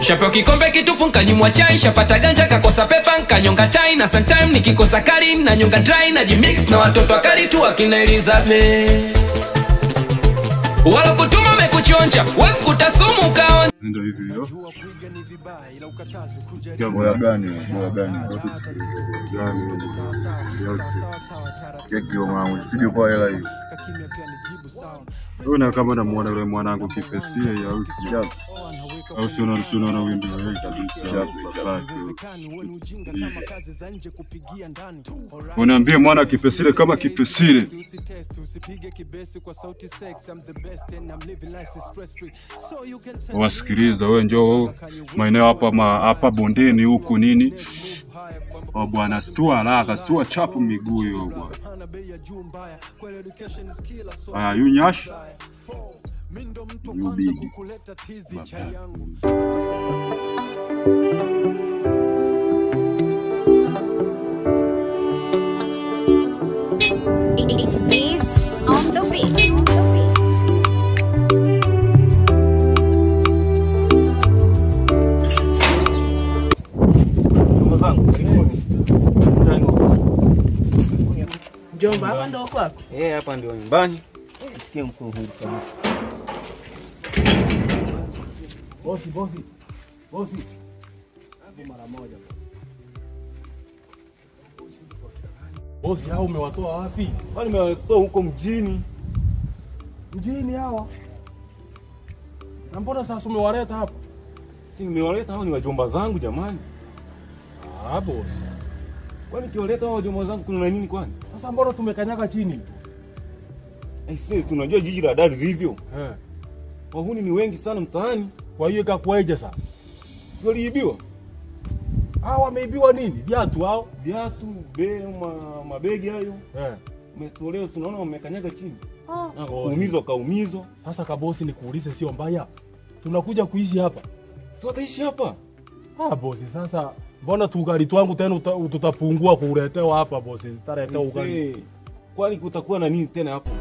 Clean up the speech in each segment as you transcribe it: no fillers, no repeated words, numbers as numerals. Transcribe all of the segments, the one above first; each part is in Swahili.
Shapewa kikombe kitupu nkanyimwa chai, shapata ganja kakosa pepa nkanyonga tai, na sometime nikikosa kali na nyonga dry, na jimix na watoto wakali tu akina Elizabeth. Wala kutuma mekuchonja, wezi kutasumu kaonja. Ndio hivi hivyo. Bora gani? Bora gani? Keki mwanangu, sije kwa hela hii. Wewe kama namuona yule mwanangu kifesia au si? Au sio na wimbi wewe kabisa. Unaambia mwana kifesile kama kifesile. Wasikiliza wewe, njoo maeneo hapa hapa bondeni huku nini. Oh bwana, stua haraka, stua chapu miguu hiyo bwana. Aya, yunyash. Yubigi. It's Biz on the beat. Mjomba, hapa ndio kwako? Eh, hapa ndio nyumbani. Sikia mkuu huru kabisa. Bosi, bosi. Bosi. Hapo mara moja. Bosi, hao umewatoa wapi? Kwani nimewatoa huko mjini. Mjini hawa? Na mbona sasa umewaleta hapa? Si nimewaleta, hao ni wajomba zangu jamani. Ah, bosi. Kwani kiwaleta hao wajomba zangu kuna nini kwani? Sasa mbona tumekanyaga chini? Eh, sisi unajua jiji la Dar lilivyo. Eh. Wahuni ni wengi sana mtaani. Kwa hiyo ikakuaje sasa? Si waliibiwa? Hao wameibiwa nini? Viatu hao? Viatu, mabegi hayo. Eh. Umetolewa, tunaona wamekanyaga chini. Ah, kuumizwa kaumizwa. Sasa kabosi, nikuulize sio mbaya. Tunakuja kuishi hapa. Si wataishi hapa? Ah, bosi, sasa mbona tugali twangu tena tutapungua kuletewa hapa bosi? Tutaletewa ugali. Kwani kutakuwa na nini tena hapo?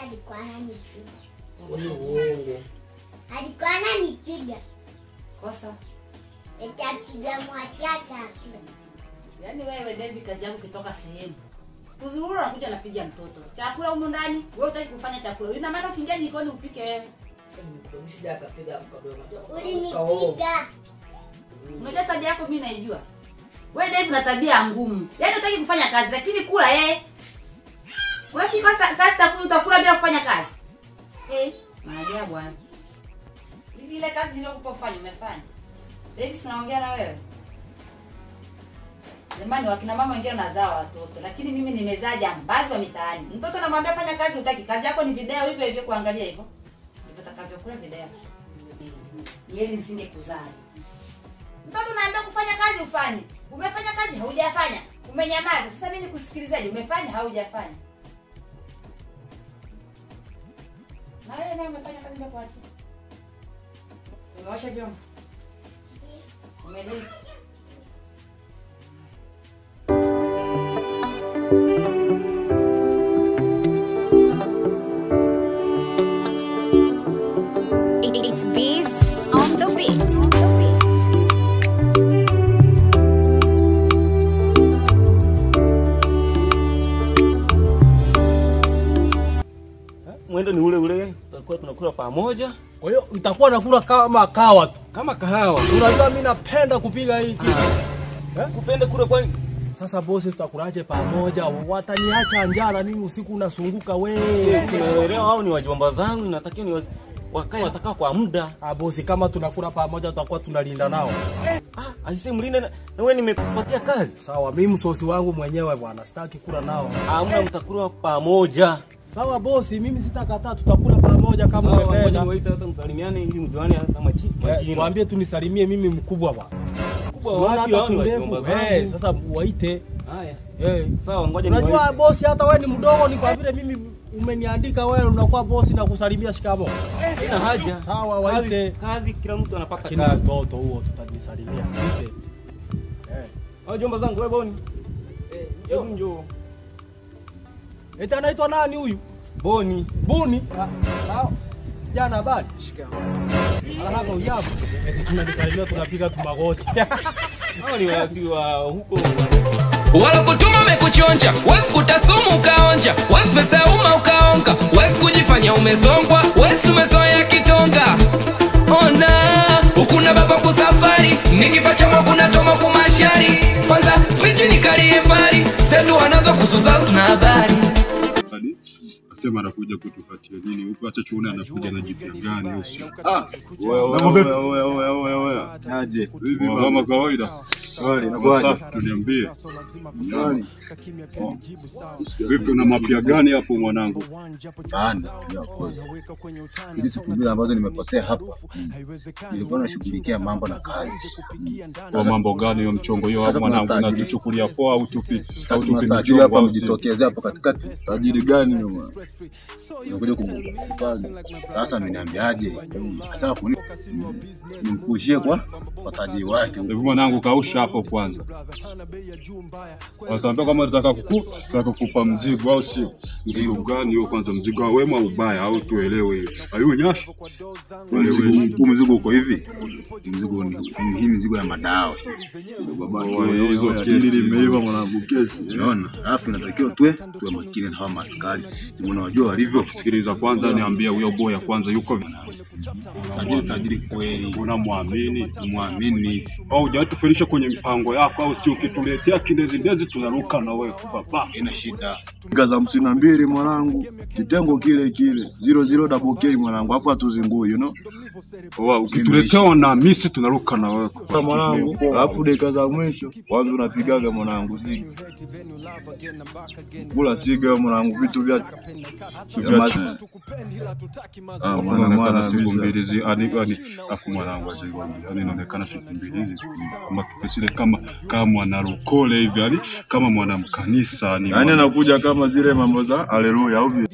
Alikuwa ananipiga. Alikuwa ananipiga. Kosa. Eti akijamwachia chakula. Yaani wewe David, kazi yako kutoka sehemu. Kuzurura unakuja napiga mtoto. Chakula humu ndani, wewe hutaki kufanya chakula. Ina maana ukiingia jikoni upike wewe. Ulinipiga. Unajua tabia yako mimi naijua. Wewe David una tabia ngumu. Yaani hutaki kufanya kazi lakini kula eh. Wewe kikosa kazi utakula bila kufanya kazi. Eh, maajabu bwana. Hivi ile kazi niliyokupa ufanye umefanya? David, sinaongea na wewe. Jamani, wakina mama wengine wanazaa watoto, lakini mimi nimezaa jambazi wa mitaani. Mtoto namwambia fanya kazi hutaki. Kazi yako ni video hivyo hivyo kuangalia hivyo. Ndivyo utakavyokula video. Yeye nisingekuzaa. Mtoto naambia kufanya kazi ufanye. Umefanya kazi haujafanya. Umenyamaza. Sasa mimi nikusikilizaje? Umefanya haujafanya? Na wewe naye umefanya kazi ndio kuachia. Umeosha vyombo? Umelima? It's Biz on the beat. Mwendo ni ule ule, tutakuwa tunakula pamoja. Kwa hiyo nitakuwa nakula kama kahawa tu. Kama kahawa. Unajua mimi napenda kupiga hii kitu. Eh? Kupenda kula kwani? Sasa bosi, tutakulaje pamoja? Wataniacha njaa na mimi usiku nasunguka wewe. Unaelewa, hao ni wajomba zangu, natakiwa ni wakae watakaa kwa muda. Ah bosi, kama tunakula pamoja tutakuwa tunalinda nao. Ah, aisee mlinde na wewe nimekupatia kazi. Sawa, mimi msosi wangu mwenyewe bwana, sitaki kula nao. Hamna, mtakula pamoja. Sawa bosi, mimi sitakataa, tutakula pamoja kama umependa. Sawa, ngoja hata msalimiane ili mjuane hata majina. Mwambie tu nisalimie mimi mkubwa bwana. Mkubwa wapi hao ni wajomba zangu. Sasa waite. Haya. Sawa, ngoja niwaite. Unajua bosi, hata wewe ni mdogo, ni kwa vile mimi umeniandika wewe unakuwa bosi na kusalimia shikamo. Sina haja. Sawa, waite. Kazi kila mtu anapata kazi. Mtoto huo tutajisalimia. Waite. Jomba zangu wewe Boni. Njoo njoo. Eti anaitwa nani huyu? Boni. Boni? Sawa. Kijana habari? Shikamo. Alahaka ujambo. Eti tunanisalimia tunapiga tumagoti. Hao ni wazi wa huko. Walokutuma mekuchonja, wezi kutasumu ukaonja, wezi pesa uma ukaonga, wezi kujifanya umezongwa, wezi umezoea kitonga. Ona, ukuna baba kusafari, nikipacha mwa toma kumashari. Kwanza snitch nikalie mbali, setu wanazo kusuza na habari. Asema anakuja kutupatia nini huko, acha tuone anakuja na jipya gani huko. Wewe. Aje. Vipi kama kawaida? Shwari, safi, tuniambie. Vipi una mapya gani hapo mwanangu? Bana, hizi siku mbili ambazo nimepotea hapa, nilikuwa nashughulikia mambo na kazi. Kwa mambo gani hiyo mchongo hiyo hapo mwanangu, unatuchukulia poa au tupi au tupi mchongo hapa mjitokezea hapo katikati? Tajiri gani huyo mwana? Nimekuja kumkupa. Sasa ameniambiaje? Nataka nimpushie kwa tajiri wake. Hebu mwanangu kausha hapo kwanza. Wataambia kama nataka kukupa mzigo au sio? Mzigo gani huo kwanza, mzigo wa wema ubaya au tuelewe hiyo. Ayu nyash. Mzigo uko hivi. Mzigo ni hii mizigo ya madawa. Baba hizo kesi limeiva mwanangu kesi. Unaona? Alafu inatakiwa tuwe makini na hawa maaskari. Unajua walivyo. Sikiliza kwanza, niambia huyo boya kwanza yuko tajiri kweli. Unamwamini? Muamini. Au hujatufelisha kwenye mpango yako au sio? Ukituletea kindezi tunaruka na wewe baba. Ina shida. Gaza 52 mwanangu, kitengo kile kile 00 double K mwanangu, afu atuzingui you know. Ukituletea na misi tunaruka na wewe mwanangu, alafu dakika za mwisho kwanza unapigaga mwanangu zigi. Kula siga mwanangu, vitu vya mwana siku mbili zi ani afu mwanangu aziwambia yani inaonekana siku mbili hizi kama kipesile kama mwana rukole hivi yani kama mwana mkanisa ni yani anakuja kama zile mambo za haleluya au hivi.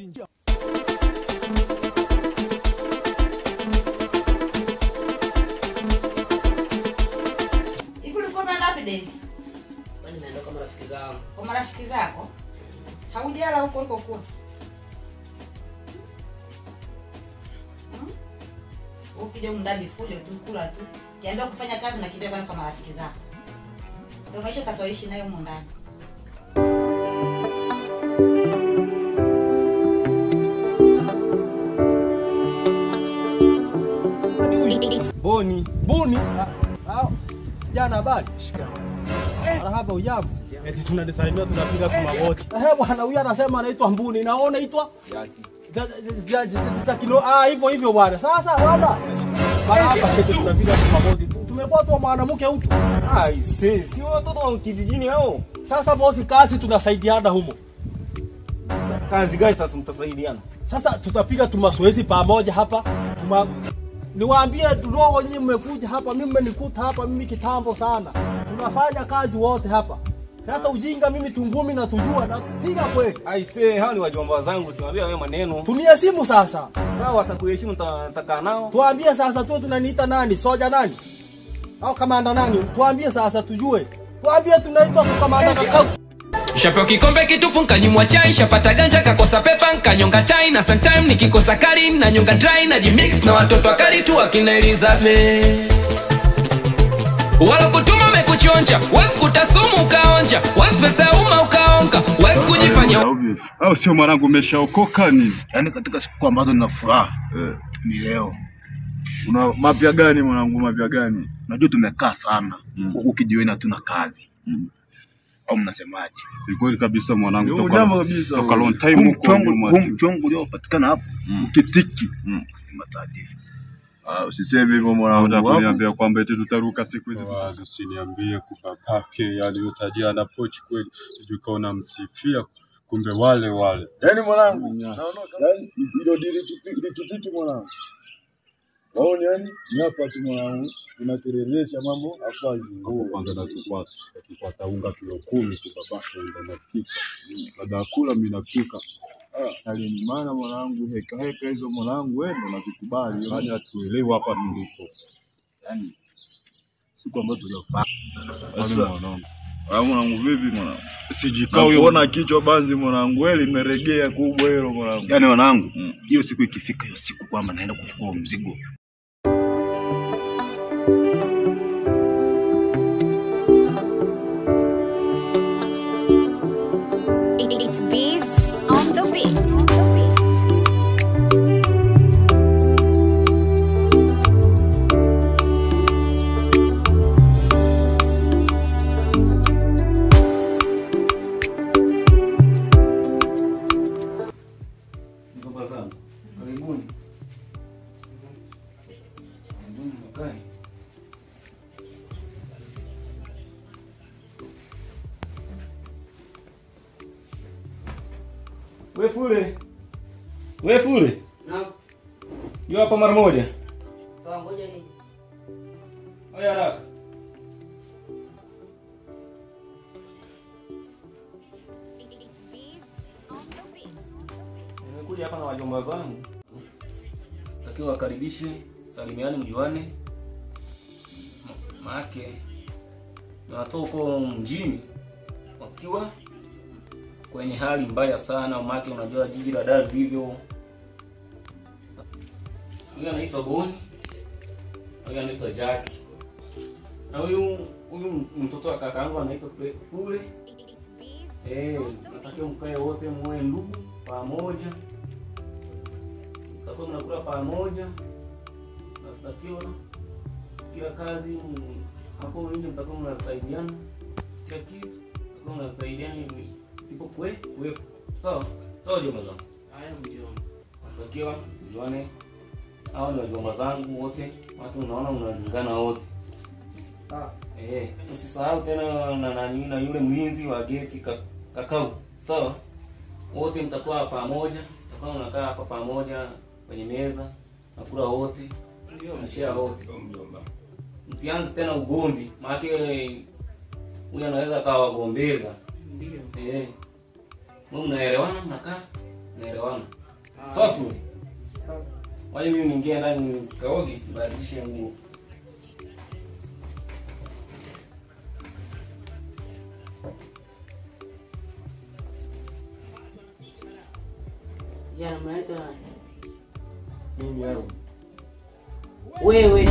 Ulikuwa umeenda wapi David? Mimi nimeenda kwa marafiki zangu. Kwa marafiki zako? Haujala huko ulikokuwa? Ukija ndani fujo tu kula tu. Kiambia kufanya kazi na kimbia bwana kwa marafiki zako. Ndio maisha utakayoishi nayo huko ndani. Boni. Boni? Kijana habari? Shikamo. Marahaba ujambo. Eti tunanisalimia tunapiga tumagoti. Bwana huyu anasema anaitwa Mbuni na wewe unaitwa? Jaki. Hivyo hivyo bwana. Sasa bwana. Marahaba eti tunapiga tumagoti. Tumekuwa tu mwanamke hutu. Si watoto wa kijijini hao. Sasa bosi, kazi tunasaidiana humo. Kazi gani sasa mtasaidiana? Sasa tutapiga tumazoezi pamoja hapa. Niwaambie roho nyinyi mmekuja hapa, mimi mmenikuta hapa mimi kitambo sana. Tunafanya kazi wote hapa. Hata ujinga mimi tungumi na tujua na piga kweli. Aisee, hao ni wajomba zangu, siwaambia wewe maneno. Tumia simu sasa. Sawa, watakuheshimu, nitakaa nao. Tuambie sasa tu tunaniita nani? Soja nani? Au kamanda nani? Tuambie sasa tujue. Tuambie tunaitwa kamanda kakau. Shapewa kikombe kitupu nkanyimwa chai, shapata ganja kakosa pepa nkanyonga tai, na sometime nikikosa kali na nyonga dry, na jimix na watoto wakali tu akina Elizabeth. Walokutuma mekuchonja, wezi kutasumu ukaonja, wezi pesa uma ukaonga, wezi kujifanya au sio mwanangu, umeshaokoka nini? Yaani katika siku ambazo nina furaha ni leo. Una mapya gani mwanangu, mapya gani? Unajua tumekaa sana huku kijiweni hatuna kazi. Au mnasemaje? Ni kweli kabisa mwanangu, toka long time huko nyuma. Huu mchongo uliopatikana hapo ukitiki ni matajiri. Usiseme hivyo mwanangu. Unataka kuniambia kwamba eti tutaruka siku hizi? Usiniambie kupapake yani utajia na pochi kweli. Sijui kaona msifia kumbe wale wale. Yaani mwanangu, naona yani hilo dili litutiki mwanangu. Waone yani ni hapa tu mwanangu unateleresha mambo afa zinguo. Kwanza nachukua taunga kilo 10 tu baba ndo napika. Baada ya kula mimi napika. Ah, maana mwanangu heka heka hizo mwanangu wewe ndo unazikubali. Yaani hatuelewi hapa tulipo. Yaani siku ambayo tuliyopanga. Sasa mwanangu. Wewe mwanangu vipi mwanangu? Sijikao huyo unaona kichwa banzi mwanangu wewe limeregea kubwa hilo mwanangu. Yaani mwanangu, hiyo siku ikifika hiyo siku kwamba naenda kuchukua mzigo. It's Biz on the beat. Mjomba zangu, karibuni. Karibuni mkae. We Fule. We Fule. Naam. Njoo hapa mara moja. Sawa, ngoja nije. Haya haraka. It's Biz on the beat. Nimekuja hapa na wajomba zangu. Lakini wakaribishe, salimiane mjuane. Maake na watoto huko mjini wakiwa kwenye hali mbaya sana, maana unajua jiji la Dar vivyo. Huyu anaitwa Boni, huyu anaitwa Jack. Na huyu mtoto wa kakaangu anaitwa Fule. Nataka mkae wote muwe ndugu pamoja. Mtakuwa mnakula pamoja. Natakiwa kila kazi hapo nje mtakuwa mnasaidiana. Kila kitu mtakuwa mnasaidiana ipo kuwepo. Sawa? Sawa jomba zangu. Haya mjomba. Natakiwa mjuane. Hao ni wajomba zangu wote. Watu unaona mnalingana wote. Sawa. Usisahau tena na nani na yule mlinzi wa geti kakao. Sawa? Wote mtakuwa pamoja, mtakuwa mnakaa hapa pamoja kwenye meza, nakula wote. Ndio mshare wote. Mjomba. Msianze tena ugomvi, maana huyu anaweza akawagombeza. Ndio. Mimi mnaelewana mnakaa? Mnaelewana. Sawa. Waje mimi niingie ndani kaoge, nibadilishe nguo. Jana mnaitwa nani? Mimi yangu. Wewe.